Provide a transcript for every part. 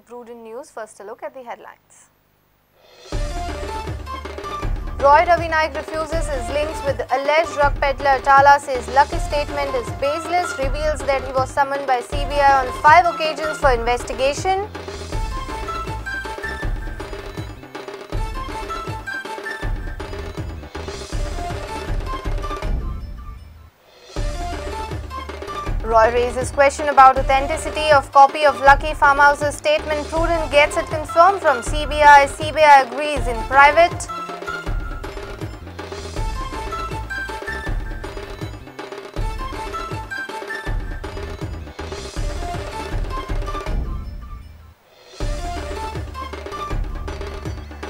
Prudent News. First, a look at the headlines. Roy Ravi Naik refuses his links with alleged drug peddler Tala, says Lucky statement is baseless, reveals that he was summoned by CBI on 5 occasions for investigation. Roy raises question about authenticity of copy of Lucky Farmhouse's statement. Prudent gets it confirmed from CBI. CBI agrees in private.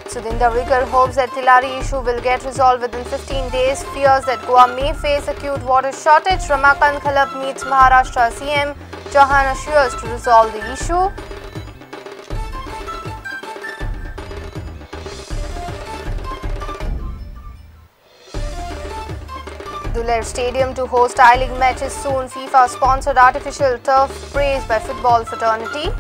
Sudin Dhavalikar hopes that Tillari issue will get resolved within 15 days, fears that Goa may face acute water shortage. Ramakant Khalap meets Maharashtra CM. Chauhan assures to resolve the issue. Duler Stadium to host I-League matches soon. FIFA-sponsored artificial turf praised by football fraternity.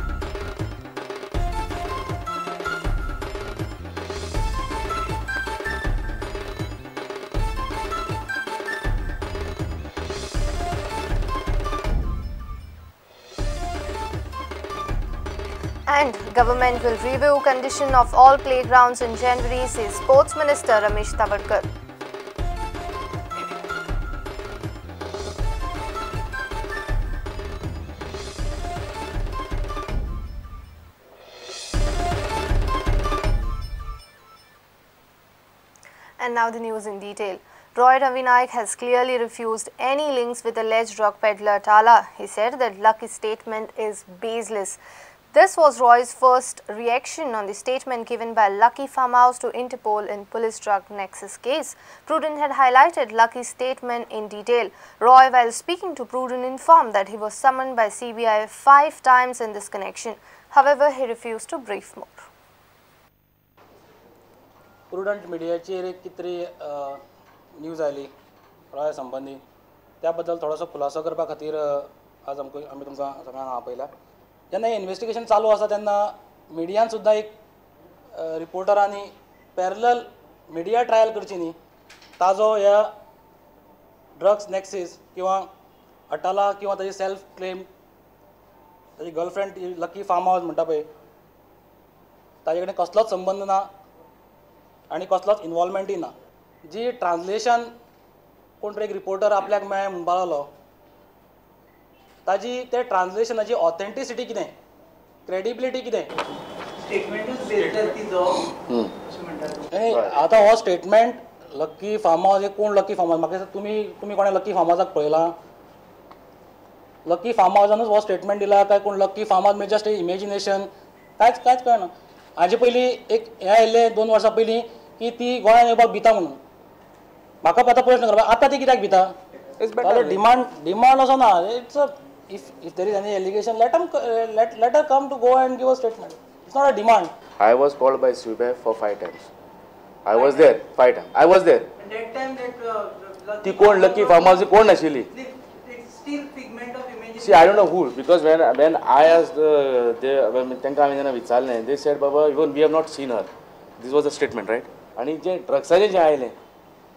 And government will review condition of all playgrounds in January, says Sports Minister Ramesh Tawadkar. And now the news in detail. Roy Ravi Naik has clearly refused any links with alleged drug peddler Tala. He said that Lucky's statement is baseless. This was Roy's first reaction on the statement given by Lucky Farmhouse to Interpol in police drug nexus case. Prudent had highlighted Lucky's statement in detail. Roy, while speaking to Prudent, informed that he was summoned by CBI 5 times in this connection. However, he refused to brief more. Prudent मीडियाचेर एक कितें news आयली रॉय संबंदी, त्या बद्दल थोडोसो खुलासो करपा खातीर आज आमी तुमकां सगळ्यांक आपयला. जेन्ना इन्वेस्टिगेशन चालू आसा तेन्ना मिडियान सुद्दां एक रिपोर्टरांनी पॅरलल मिडिया ट्रायल करची न्ही, ताजो ह्या ड्रग्स नॅक्सीस किंवा अटाला किंवा ताजी सेल्फ क्लेम ताजी गर्लफ्रेंड लकी फार्म हावस म्हणटा पळय ताजे कडेन कसलोच संबंद ना आनी कसलोच इनवॉल्वमेंटूय ना. जी ट्रान्सलेशन कोण तरी एक रिपोर्टर आपल्याक मेळ्ळें म्हणपाक लागलो, ताजी ते ट्रान्सलेशनाची ऑथेंटिसिटी कितें, क्रेडिबिलिटी कितें. आतां हो स्टेटमेंट लकी फार्म हावस, कोण लकी फार्म हावस म्हाका दिसता तुमी कोणें लकी फार्म हावसाक पळयलां? लकी फार्म हावसानूच हो स्टेटमेंट दिला काय कोण लकी फार्म हावस म्हणजे जस्ट इमेजिनेशन? कांयच कांयच कळना. हाजे पयलीं एक हें आयिल्लें 2 वर्सां पयलीं की ती गोंयांत येवपाक भिता म्हणून. म्हाका आतां प्रश्न करपाक, आतां ती कित्याक भिता? डिमांड असो ना. It's a if there is any allegation, let her come to go and give a statement. It's not a demand. I was called by CBI for 5 times. I was there 5 times. I was there. And that time that ती कोण lucky farm हावस कोण नाशिल्ली. It's still figment of imagination. See, I don't know who, because when I asked तांकां हांवें जेन्ना विचारलें, they said Baba even we have not seen her. This was a statement, right? आनी जे ड्रग्साचें जें आयलें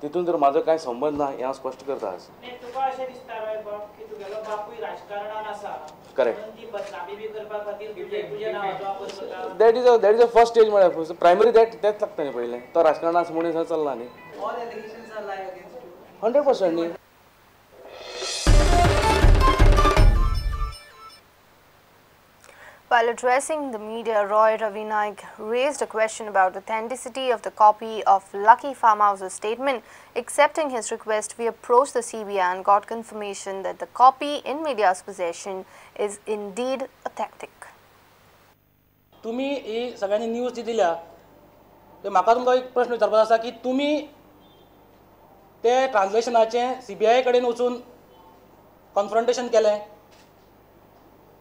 तितून तर म्हाजो कांय संबंद ना हें हांव स्पश्ट करता आज. तुका अशें दिसता रॉय बाब की तुगेलो बापूय राजकारणान आसा, करेक्ट, ती बदनामी बी करपा खातीर तुज्या नांवाचो वापर करता? That is a first stage म्हळ्यार प्रायमरी that तेंच लागता न्ही पयलें. तो राजकारणान आसा म्हणून चलना न्ही. All allegations are lie against you 100% न्ही. While addressing the media, Roy Ravi Naik raised a question about authenticity of the copy of Lucky Farmhouse's statement. Accepting his request, we approached the CBI and got confirmation that the copy in media's possession is indeed authentic. तुम्ही ही सगळ्यांनी news जी दिल्या ते म्हाका तुमकां एक प्रश्न विचारपाचो आसा की तुमी ते ट्रान्सलेशनाचें CBI कडेन वचून कन्फ्रंटेशन केलें,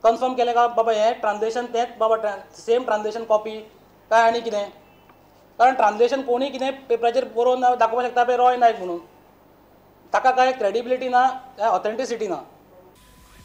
कन्फर्म केलें काय बाबा हें ट्रान्सलेशन तेंच बाबा सेम ट्रान्सलेशन कॉपी काय आनी कितें? कारण ट्रान्सलेशन कोणूय कितें पेपराचेर बरोवन दाखोवपाक शकता पळय रॉय नायक म्हणून, ताका कांय क्रेडिबिलिटी ना, काय ऑथेंटिसिटी ना.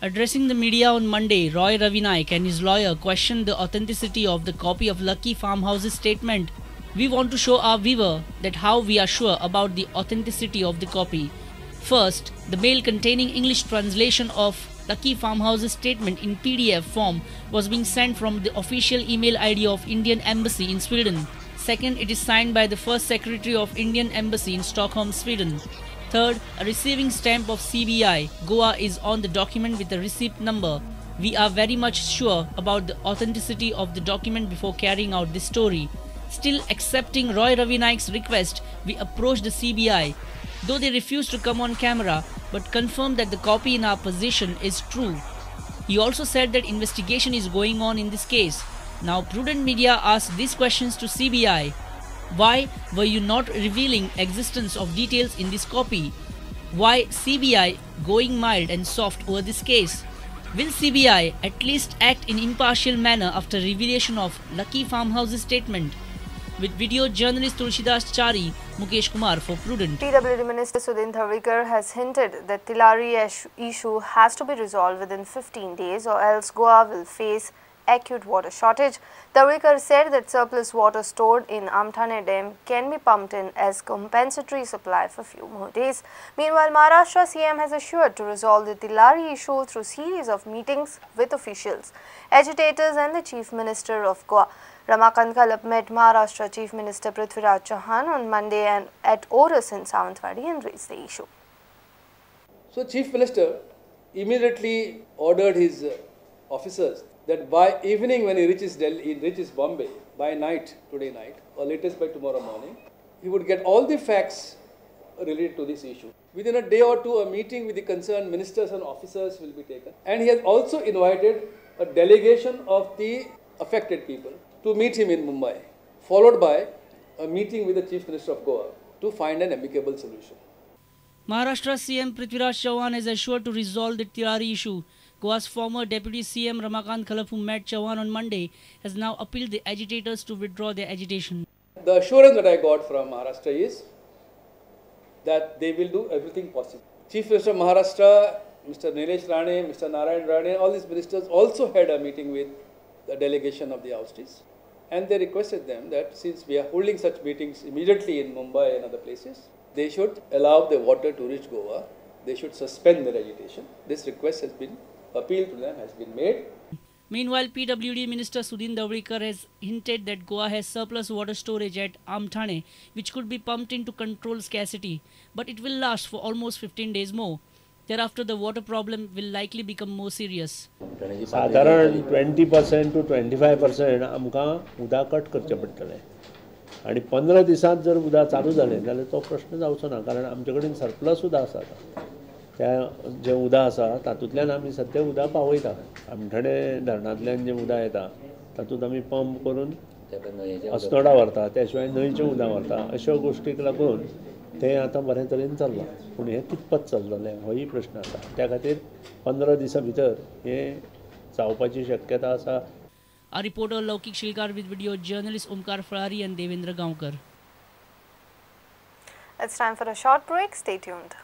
Addressing the media on Monday, Roy Ravi Naik and his lawyer questioned the authenticity of the copy of Lucky Farmhouse's statement. We want to show our viewer that how we are sure about the authenticity of the copy. First, the mail containing English translation of Lucky Farmhouse's statement in PDF form was being sent from the official email ID of Indian Embassy in Sweden. Second, it is signed by the first secretary of Indian Embassy in Stockholm, Sweden. Third, a receiving stamp of CBI, Goa, is on the document with a receipt number. We are very much sure about the authenticity of the document before carrying out this story. Still accepting Roy Ravi Naik's request, we approached the CBI. Though they refused to come on camera, but confirmed that the copy in our possession is true. He also said that investigation is going on in this case. Now Prudent Media asked these questions to CBI. Why were you not revealing existence of details in this copy? Why CBI going mild and soft over this case? Will CBI at least act in impartial manner after revelation of Lucky Farmhouse's statement? With video journalist Tulsidas Chari, Mukesh Kumar for Prudent. PWD Minister Sudin Dhavalikar has hinted that Tillari issue has to be resolved within 15 days or else Goa will face acute water shortage. Dhavalikar said that surplus water stored in Amthane Dam can be pumped in as compensatory supply for few more days. Meanwhile, Maharashtra CM has assured to resolve the Tillari issue through series of meetings with officials, agitators and the Chief Minister of Goa. Ramakant Khalap met Maharashtra Chief Minister Prithviraj Chauhan on Monday and at Oras in Sawantwadi and raised the issue. So Chief Minister immediately ordered his officers that by evening when he reaches Delhi, he reaches Bombay, by night, today night, or latest by tomorrow morning, he would get all the facts related to this issue. Within a day or two, a meeting with the concerned ministers and officers will be taken. And he has also invited a delegation of the affected people to meet him in Mumbai, followed by a meeting with the Chief Minister of Goa to find an amicable solution. Maharashtra CM Prithviraj Chauhan has assured to resolve the Tillari issue. Goa's former Deputy CM Ramakant Khalap, who met Chauhan on Monday, has now appealed the agitators to withdraw their agitation. The assurance that I got from Maharashtra is that they will do everything possible. Chief Minister of Maharashtra, Mr. Nilesh Rane, Mr. Narayan Rane, all these ministers also had a meeting with the delegation of the oustees, and they requested them that since we are holding such meetings immediately in Mumbai and other places, they should allow the water to reach Goa. They should suspend their agitation. This request has been appeal to them has been made. Meanwhile, PWD Minister Sudin Dhavalikar has hinted that Goa has surplus water storage at Amthane, which could be pumped in to control scarcity, but it will last for almost 15 days more. Thereafter, the water problem will likely become more serious. साधारण 20% to 25% आमकां उदक cut करचें पडटलें आनी 15 दिसांत जर उदक चालू जालें जाल्यार तो प्रश्न जावचो ना, कारण आमचे कडेन सरप्लस उदक आसा. त्या जें उदक आसा तातूंतल्यान आमी सद्या उदक पावयता. आमठाणे धरणांतल्यान जें उदक येता तातूंत आमी पंप करून अस्नोडा व्हरता, त्या शिवाय न्हंयचें उदक व्हरता. अश्यो गोश्टीक लागून तें आतां बरें तरेन चल्लां, पूण हें कितपत चलतलें होय प्रश्न आसा. त्या खातीर 15 दिसां भितर हें जावपाची शक्यता आसा. A reporter Laukik Shilkar with video journalist Omkar Falari and Devendra Gaonkar. It's time for a short break. Stay tuned.